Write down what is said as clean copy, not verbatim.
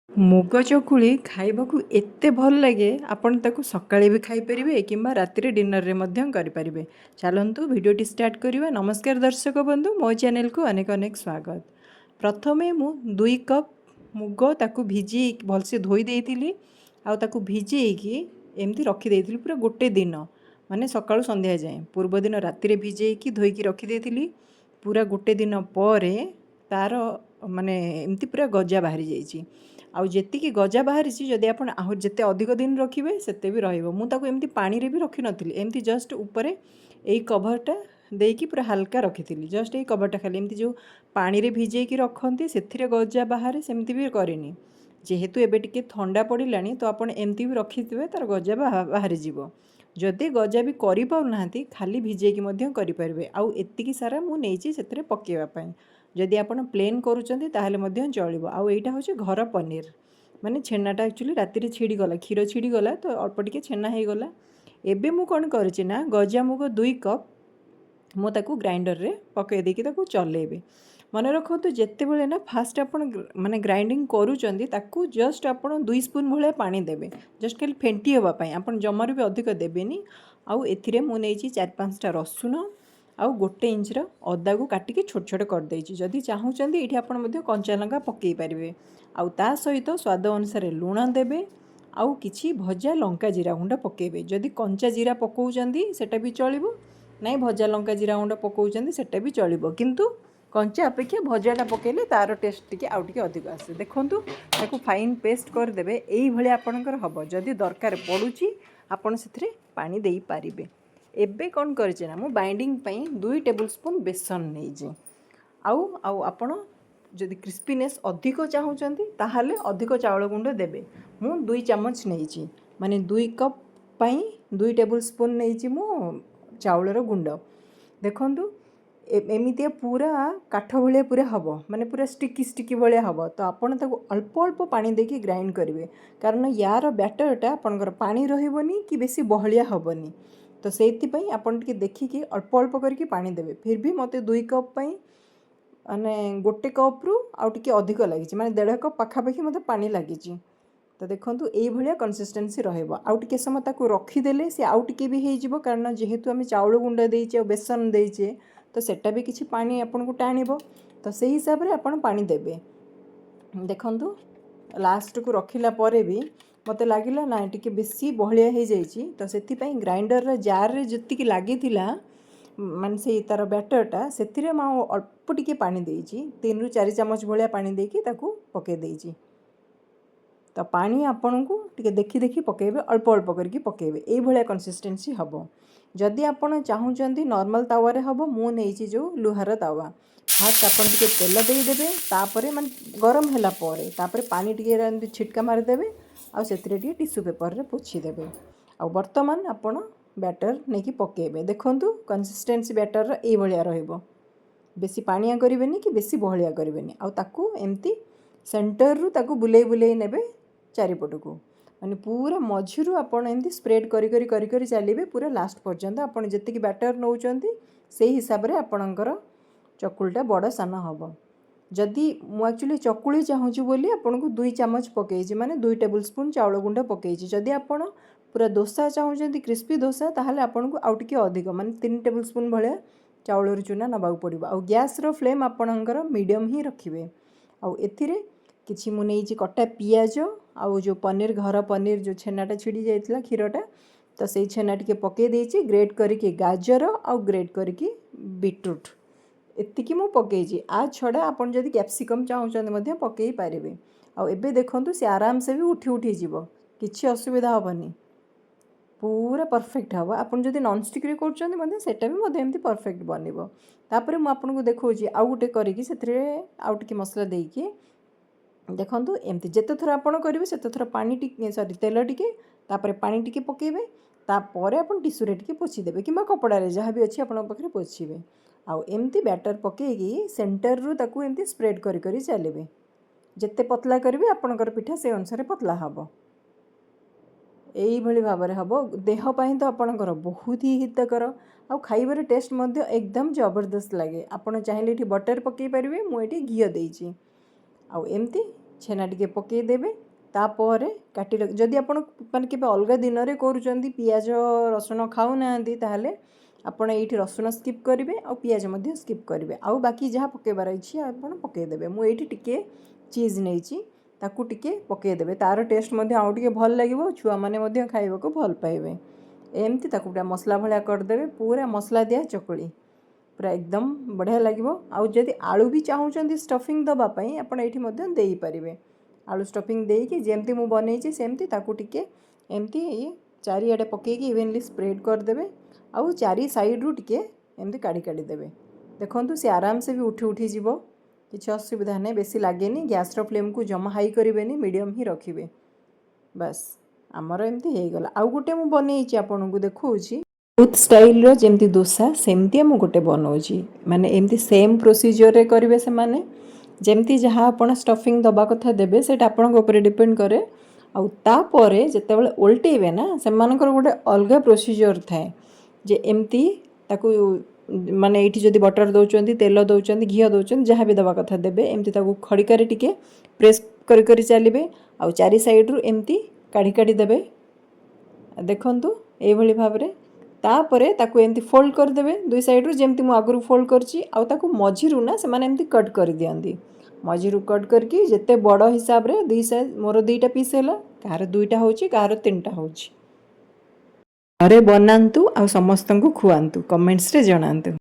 ମୁଗ ଚକୁଳି ଖାଇବାକୁ ଏତେ ଭଲ ଲାଗେ, ଆପଣ ତାକୁ ସକାଳେ ବି ଖାଇପାରିବେ କିମ୍ବା ରାତିରେ ଡିନରରେ ମଧ୍ୟ କରିପାରିବେ। ଚାଲନ୍ତୁ, ଭିଡ଼ିଓଟି ଷ୍ଟାର୍ଟ କରିବା। ନମସ୍କାର ଦର୍ଶକ ବନ୍ଧୁ, ମୋ ଚ୍ୟାନେଲକୁ ଅନେକ ଅନେକ ସ୍ୱାଗତ। ପ୍ରଥମେ ମୁଁ 2 କପ୍ ମୁଗ ତାକୁ ଭିଜେଇ ଭଲସେ ଧୋଇ ଦେଇଥିଲି ଆଉ ତାକୁ ଭିଜେଇକି ଏମିତି ରଖିଦେଇଥିଲି ପୁରା ଗୋଟେ ଦିନ, ମାନେ ସକାଳୁ ସନ୍ଧ୍ୟା ଯାଏଁ। ପୂର୍ବଦିନ ରାତିରେ ଭିଜେଇକି ଧୋଇକି ରଖିଦେଇଥିଲି। ପୁରା ଗୋଟେ ଦିନ ପରେ ତା'ର ମାନେ ଏମିତି ପୁରା ଗଜା ବାହାରି ଯାଇଛି। ଆଉ ଯେତିକି ଗଜା ବାହାରିଛି, ଯଦି ଆପଣ ଆହୁରି ଯେତେ ଅଧିକ ଦିନ ରଖିବେ, ସେତେ ବି ରହିବ। ମୁଁ ତାକୁ ଏମିତି ପାଣିରେ ବି ରଖିନଥିଲି, ଏମିତି ଜଷ୍ଟ ଉପରେ ଏଇ କଭରଟା ଦେଇକି ପୁରା ହାଲକା ରଖିଥିଲି। ଜଷ୍ଟ ଏଇ କଭରଟା ଖାଲି, ଏମିତି ଯେଉଁ ପାଣିରେ ଭିଜେଇକି ରଖନ୍ତି, ସେଥିରେ ଗଜା ବାହାରେ, ସେମିତି ବି କରିନି। ଯେହେତୁ ଏବେ ଟିକେ ଥଣ୍ଡା ପଡ଼ିଲାଣି, ତ ଆପଣ ଏମିତି ବି ରଖିଥିବେ, ତା'ର ଗଜା ବାହାରିଯିବ। ଯଦି ଗଜା ବି କରିପାରୁନାହାନ୍ତି, ଖାଲି ଭିଜେଇକି ମଧ୍ୟ କରିପାରିବେ। ଆଉ ଏତିକି ସାରା ମୁଁ ନେଇଛି ସେଥିରେ ପକାଇବା ପାଇଁ। ଯଦି ଆପଣ ପ୍ଲେନ୍ କରୁଛନ୍ତି, ତାହେଲେ ମଧ୍ୟ ଚଳିବ। ଆଉ ଏଇଟା ହେଉଛି ଘର ପନିର, ମାନେ ଛେନାଟା ଆକ୍ଚୁଆଲି ରାତିରେ ଛିଡ଼ିଗଲା, କ୍ଷୀର ଛିଡ଼ିଗଲା, ତ ଅଳ୍ପ ଟିକେ ଛେନା ହେଇଗଲା। ଏବେ ମୁଁ କ'ଣ କରିଛି ନା, ଗଜାମୁଗ 2 କପ୍ ମୁଁ ତାକୁ ଗ୍ରାଇଣ୍ଡରରେ ପକାଇ ଦେଇକି ତାକୁ ଚଲେଇବି। ମନେ ରଖନ୍ତୁ, ଯେତେବେଳେ ନା ଫାଷ୍ଟ ଆପଣ ମାନେ ଗ୍ରାଇଣ୍ଡିଙ୍ଗ କରୁଛନ୍ତି, ତାକୁ ଜଷ୍ଟ ଆପଣ 2 ସ୍ପୁନ୍ ଭଳିଆ ପାଣି ଦେବେ, ଜଷ୍ଟ ଖାଲି ଫେଣ୍ଟି ହେବା ପାଇଁ। ଆପଣ ଜମାରୁ ବି ଅଧିକ ଦେବେନି। ଆଉ ଏଥିରେ ମୁଁ ନେଇଛି ଚାରି ପାଞ୍ଚଟା ରସୁଣ ଆଉ 1 ଇଞ୍ଚର ଅଦାକୁ କାଟିକି ଛୋଟ ଛୋଟ କରିଦେଇଛି। ଯଦି ଚାହୁଁଛନ୍ତି, ଏଇଠି ଆପଣ ମଧ୍ୟ କଞ୍ଚା ଲଙ୍କା ପକାଇ ପାରିବେ। ଆଉ ତା ସହିତ ସ୍ୱାଦ ଅନୁସାରେ ଲୁଣ ଦେବେ ଆଉ କିଛି ଭଜା ଲଙ୍କା ଜିରା ଗୁଣ୍ଡ ପକାଇବେ। ଯଦି କଞ୍ଚା ଜିରା ପକାଉଛନ୍ତି, ସେଇଟା ବି ଚଳିବ, ନାଇଁ ଭଜା ଲଙ୍କା ଜିରା ଗୁଣ୍ଡ ପକାଉଛନ୍ତି, ସେଇଟା ବି ଚଳିବ। କିନ୍ତୁ କଞ୍ଚା ଅପେକ୍ଷା ଭଜାଟା ପକାଇଲେ ତା'ର ଟେଷ୍ଟ ଟିକେ ଆଉ ଟିକେ ଅଧିକ ଆସେ। ଦେଖନ୍ତୁ, ତାକୁ ଫାଇନ୍ ପେଷ୍ଟ କରିଦେବେ। ଏଇଭଳିଆ ଆପଣଙ୍କର ହେବ। ଯଦି ଦରକାର ପଡ଼ୁଛି, ଆପଣ ସେଥିରେ ପାଣି ଦେଇପାରିବେ। ଏବେ କ'ଣ କରିଛି ନା, ମୁଁ ବାଇଣ୍ଡିଙ୍ଗ ପାଇଁ 2 ଟେବୁଲ୍ ସ୍ପୁନ୍ ବେସନ ନେଇଛି। ଆଉ ଆପଣ ଯଦି କ୍ରିସ୍ପିନେସ୍ ଅଧିକ ଚାହୁଁଛନ୍ତି, ତାହେଲେ ଅଧିକ ଚାଉଳ ଗୁଣ୍ଡ ଦେବେ। ମୁଁ 2 ଚାମଚ ନେଇଛି, ମାନେ 2 କପ୍ ପାଇଁ 2 ଟେବୁଲ୍ ସ୍ପୁନ୍ ନେଇଛି ମୁଁ ଚାଉଳର ଗୁଣ୍ଡ। ଦେଖନ୍ତୁ, ଏମିତିଆ ପୁରା କାଠ ଭଳିଆ ପୁରା ହେବ, ମାନେ ପୁରା ଷ୍ଟିକି ଷ୍ଟିକି ଭଳିଆ ହେବ। ତ ଆପଣ ତାକୁ ଅଳ୍ପ ଅଳ୍ପ ପାଣି ଦେଇକି ଗ୍ରାଇଣ୍ଡ କରିବେ, କାରଣ ୟାର ବ୍ୟାଟରଟା ଆପଣଙ୍କର ପାଣି ରହିବନି କି ବେଶୀ ବହଳିଆ ହେବନି। ତ ସେଇଥିପାଇଁ ଆପଣ ଟିକେ ଦେଖିକି ଅଳ୍ପ ଅଳ୍ପ କରିକି ପାଣି ଦେବେ। ଫିର୍ ବି ମୋତେ 2 କପ୍ ପାଇଁ ମାନେ 1 କପ୍ରୁ ଆଉ ଟିକେ ଅଧିକ ଲାଗିଛି, ମାନେ ଦେଢ଼ କପ୍ ପାଖାପାଖି ମୋତେ ପାଣି ଲାଗିଛି। ତ ଦେଖନ୍ତୁ, ଏଇଭଳିଆ କନସିଷ୍ଟେନ୍ସି ରହିବ। ଆଉ ଟିକେ ସମୟ ତାକୁ ରଖିଦେଲେ ସେ ଆଉ ଟିକେ ବି ହେଇଯିବ, କାରଣ ଯେହେତୁ ଆମେ ଚାଉଳ ଗୁଣ୍ଡ ଦେଇଛେ ଆଉ ବେସନ ଦେଇଛେ, ତ ସେଟା ବି କିଛି ପାଣି ଆପଣଙ୍କୁ ଟାଣିବ। ତ ସେଇ ହିସାବରେ ଆପଣ ପାଣି ଦେବେ। ଦେଖନ୍ତୁ, ଲାଷ୍ଟକୁ ରଖିଲା ପରେ ବି ମୋତେ ଲାଗିଲା ନା ଟିକେ ବେଶୀ ବହଳିଆ ହେଇଯାଇଛି। ତ ସେଥିପାଇଁ ଗ୍ରାଇଣ୍ଡରର ଜାର୍ରେ ଯେତିକି ଲାଗିଥିଲା, ମାନେ ସେଇ ତା'ର ବ୍ୟାଟରଟା, ସେଥିରେ ମୁଁ ଆଉ ଅଳ୍ପ ଟିକେ ପାଣି ଦେଇଛି। 3ରୁ 4 ଚାମଚ ଭଳିଆ ପାଣି ଦେଇକି ତାକୁ ପକାଇ ଦେଇଛି। ତ ପାଣି ଆପଣଙ୍କୁ ଟିକେ ଦେଖି ଦେଖି ପକାଇବେ, ଅଳ୍ପ ଅଳ୍ପ କରିକି ପକାଇବେ। ଏଇଭଳିଆ କନସିଷ୍ଟେନ୍ସି ହେବ। ଯଦି ଆପଣ ଚାହୁଁଛନ୍ତି ନର୍ମାଲ୍ ତାୱାରେ ହେବ, ମୁଁ ନେଇଛି ଯେଉଁ ଲୁହାର ତାୱା। ଫାଷ୍ଟ ଆପଣ ଟିକେ ତେଲ ଦେଇଦେବେ, ତାପରେ ମାନେ ଗରମ ହେଲା ପରେ ତାପରେ ପାଣି ଟିକେ ଏମିତି ଛିଟକା ମାରିଦେବେ ଆଉ ସେଥିରେ ଟିକେ ଟିସୁ ପେପରରେ ପୋଛିଦେବେ। ଆଉ ବର୍ତ୍ତମାନ ଆପଣ ବ୍ୟାଟର ନେଇକି ପକାଇବେ। ଦେଖନ୍ତୁ, କନସିଷ୍ଟେନ୍ସି ବ୍ୟାଟରର ଏଇଭଳିଆ ରହିବ। ବେଶୀ ପାଣିଆ କରିବେନି କି ବେଶୀ ବହଳିଆ କରିବେନି। ଆଉ ତାକୁ ଏମିତି ସେଣ୍ଟରରୁ ତାକୁ ବୁଲେଇ ବୁଲେଇ ନେବେ ଚାରିପଟକୁ, ମାନେ ପୁରା ମଝିରୁ ଆପଣ ଏମିତି ସ୍ପ୍ରେଡ଼ କରି କରି କରି କରି ଚାଲିବେ ପୁରା ଲାଷ୍ଟ ପର୍ଯ୍ୟନ୍ତ। ଆପଣ ଯେତିକି ବ୍ୟାଟର ନେଉଛନ୍ତି, ସେଇ ହିସାବରେ ଆପଣଙ୍କର ଚକୁଳିଟା ବଡ଼ ସାନ ହେବ। ଯଦି ମୁଁ ଆକ୍ଚୁଆଲି ଚକୁଳି ଚାହୁଁଛି ବୋଲି ଆପଣଙ୍କୁ 2 ଚାମଚ ପକାଇଛି, ମାନେ 2 ଟେବୁଲ୍ ସ୍ପୁନ୍ ଚାଉଳ ଗୁଣ୍ଡ ପକାଇଛି। ଯଦି ଆପଣ ପୁରା ଦୋସା ଚାହୁଁଛନ୍ତି, କ୍ରିସ୍ପି ଦୋସା, ତାହେଲେ ଆପଣଙ୍କୁ ଆଉ ଟିକେ ଅଧିକ, ମାନେ 3 ଟେବୁଲ୍ ସ୍ପୁନ୍ ଭଳିଆ ଚାଉଳର ଚୁନା ନେବାକୁ ପଡ଼ିବ। ଆଉ ଗ୍ୟାସ୍ର ଫ୍ଲେମ୍ ଆପଣଙ୍କର ମିଡ଼ିୟମ୍ ହିଁ ରଖିବେ। ଆଉ ଏଥିରେ କିଛି ମୁଁ ନେଇଛି କଟା ପିଆଜ ଆଉ ଯେଉଁ ପନିର, ଘର ପନିର, ଯେଉଁ ଛେନାଟା ଛିଡ଼ି ଯାଇଥିଲା କ୍ଷୀରଟା, ତ ସେଇ ଛେନା ଟିକେ ପକାଇ ଦେଇଛି, ଗ୍ରେଟ୍ କରିକି ଗାଜର ଆଉ ଗ୍ରେଟ୍ କରିକି ବିଟରୁଟ୍, ଏତିକି ମୁଁ ପକାଇଛି। ଆ ଛଡ଼ା ଆପଣ ଯଦି କ୍ୟାପ୍ସିକମ୍ ଚାହୁଁଛନ୍ତି ମଧ୍ୟ ପକାଇ ପାରିବେ। ଆଉ ଏବେ ଦେଖନ୍ତୁ, ସେ ଆରାମସେ ବି ଉଠି ଉଠି ଯିବ, କିଛି ଅସୁବିଧା ହେବନି, ପୁରା ପରଫେକ୍ଟ ହେବ। ଆପଣ ଯଦି ନନଷ୍ଟିକ୍ରେ କରୁଛନ୍ତି ମଧ୍ୟ, ସେଇଟା ବି ମଧ୍ୟ ଏମିତି ପରଫେକ୍ଟ ବନିବ। ତାପରେ ମୁଁ ଆପଣଙ୍କୁ ଦେଖାଉଛି ଆଉ ଗୋଟେ କରିକି, ସେଥିରେ ଆଉ ଟିକେ ମସଲା ଦେଇକି। ଦେଖନ୍ତୁ, ଏମିତି ଯେତେ ଥର ଆପଣ କରିବେ, ସେତେ ଥର ପାଣି ଟିକେ, ସରି, ତେଲ ଟିକେ, ତାପରେ ପାଣି ଟିକେ ପକାଇବେ। ତାପରେ ଆପଣ ଟିସୁରେ ଟିକେ ପୋଛିଦେବେ କିମ୍ବା କପଡ଼ାରେ, ଯାହା ବି ଅଛି ଆପଣଙ୍କ ପାଖରେ, ପୋଛିବେ। ଆଉ ଏମିତି ବ୍ୟାଟର ପକାଇକି ସେଣ୍ଟରରୁ ତାକୁ ଏମିତି ସ୍ପ୍ରେଡ଼ କରି କରି ଚାଲିବେ। ଯେତେ ପତଲା କରିବେ, ଆପଣଙ୍କର ପିଠା ସେ ଅନୁସାରେ ପତଲା ହେବ। ଏଇଭଳି ଭାବରେ ହେବ। ଦେହ ପାଇଁ ତ ଆପଣଙ୍କର ବହୁତ ହି ହିତକର ଆଉ ଖାଇବାର ଟେଷ୍ଟ ମଧ୍ୟ ଏକଦମ ଜବରଦସ୍ତ ଲାଗେ। ଆପଣ ଚାହିଁଲେ ଏଠି ବଟର୍ ପକାଇ ପାରିବେ, ମୁଁ ଏଠି ଘିଅ ଦେଇଛି। ଆଉ ଏମିତି ଛେନା ଟିକେ ପକାଇଦେବେ। ତାପରେ କାଟି, ଯଦି ଆପଣ ମାନେ କେବେ ଅଲଗା ଦିନରେ କରୁଛନ୍ତି, ପିଆଜ ରସୁଣ ଖାଉନାହାନ୍ତି, ତାହେଲେ ଆପଣ ଏଇଠି ରସୁଣ ସ୍କିପ୍ କରିବେ ଆଉ ପିଆଜ ମଧ୍ୟ ସ୍କିପ୍ କରିବେ ଆଉ ବାକି ଯାହା ପକାଇବାର ଅଛି ଆପଣ ପକାଇଦେବେ। ମୁଁ ଏଇଠି ଟିକେ ଚିଜ୍ ନେଇଛି, ତାକୁ ଟିକେ ପକାଇଦେବେ। ତା'ର ଟେଷ୍ଟ ମଧ୍ୟ ଆଉ ଟିକେ ଭଲ ଲାଗିବ, ଛୁଆମାନେ ମଧ୍ୟ ଖାଇବାକୁ ଭଲ ପାଇବେ। ଏମିତି ତାକୁ ପୁରା ମସଲା ଭଳିଆ କରିଦେବେ। ପୁରା ମସଲା ଦିଆ ଚକୁଳି ପୁରା ଏକଦମ ବଢ଼ିଆ ଲାଗିବ। ଆଉ ଯଦି ଆଳୁ ବି ଚାହୁଁଛନ୍ତି ଷ୍ଟଫିଂ ଦେବା ପାଇଁ, ଆପଣ ଏଇଠି ମଧ୍ୟ ଦେଇପାରିବେ। ଆଳୁ ଷ୍ଟଫିଂ ଦେଇକି ଯେମିତି ମୁଁ ବନେଇଛି, ସେମିତି ତାକୁ ଟିକେ ଏମିତି ଚାରିଆଡ଼େ ପକାଇକି ଇଭେନଲି ସ୍ପ୍ରେଡ଼୍ କରିଦେବେ ଆଉ ଚାରି ସାଇଡ଼୍ରୁ ଟିକେ ଏମିତି କାଢ଼ି କାଢ଼ି ଦେବେ। ଦେଖନ୍ତୁ, ସେ ଆରାମସେ ବି ଉଠି ଉଠି ଯିବ, କିଛି ଅସୁବିଧା ନାହିଁ, ବେଶୀ ଲାଗେନି। ଗ୍ୟାସ୍ର ଫ୍ଲେମ୍କୁ ଜମା ହାଇ କରିବେନି, ମିଡ଼ିୟମ୍ ହିଁ ରଖିବେ। ବାସ୍, ଆମର ଏମିତି ହେଇଗଲା। ଆଉ ଗୋଟେ ମୁଁ ବନେଇଛି, ଆପଣଙ୍କୁ ଦେଖାଉଛି। ସାଉଥ୍ ଷ୍ଟାଇଲ୍ର ଯେମିତି ଦୋସା, ସେମିତିଆ ମୁଁ ଗୋଟେ ବନଉଛି। ମାନେ ଏମିତି ସେମ୍ ପ୍ରୋସିଜିଓରରେ କରିବେ। ସେମାନେ ଯେମିତି ଯାହା ଆପଣ ଷ୍ଟଫିଂ ଦେବା କଥା ଦେବେ, ସେଇଟା ଆପଣଙ୍କ ଉପରେ ଡିପେଣ୍ଡ କରେ। ଆଉ ତାପରେ ଯେତେବେଳେ ଓଲଟେଇବେ ନା, ସେମାନଙ୍କର ଗୋଟେ ଅଲଗା ପ୍ରୋସିଜିଓର ଥାଏ ଯେ ଏମିତି ତାକୁ, ମାନେ ଏଇଠି ଯଦି ବଟର୍ ଦେଉଛନ୍ତି, ତେଲ ଦେଉଛନ୍ତି, ଘିଅ ଦେଉଛନ୍ତି, ଯାହା ବି ଦେବା କଥା ଦେବେ। ଏମିତି ତାକୁ ଖଡ଼ିକାରେ ଟିକେ ପ୍ରେସ୍ କରି କରି ଚାଲିବେ ଆଉ ଚାରି ସାଇଡ଼ରୁ ଏମିତି କାଢ଼ି କାଢ଼ି ଦେବେ। ଦେଖନ୍ତୁ, ଏଇଭଳି ଭାବରେ। ତାପରେ ତାକୁ ଏମିତି ଫୋଲ୍ଡ କରିଦେବେ ଦୁଇ ସାଇଡ଼ରୁ, ଯେମିତି ମୁଁ ଆଗରୁ ଫୋଲ୍ଡ କରିଛି। ଆଉ ତାକୁ ମଝିରୁ ନା ସେମାନେ ଏମିତି କଟ୍ କରିଦିଅନ୍ତି। ମଝିରୁ କଟ୍ କରିକି ଯେତେ ବଡ଼ ହିସାବରେ ଦୁଇ ସାଇଜ୍, ମୋର ଦୁଇଟା ପିସ୍ ହେଲା, କାହାର ଦୁଇଟା ହେଉଛି, କାହାର ତିନିଟା ହେଉଛି। ଘରେ ବନାନ୍ତୁ ଆଉ ସମସ୍ତଙ୍କୁ ଖୁଆନ୍ତୁ, କମେଣ୍ଟସରେ ଜଣାନ୍ତୁ।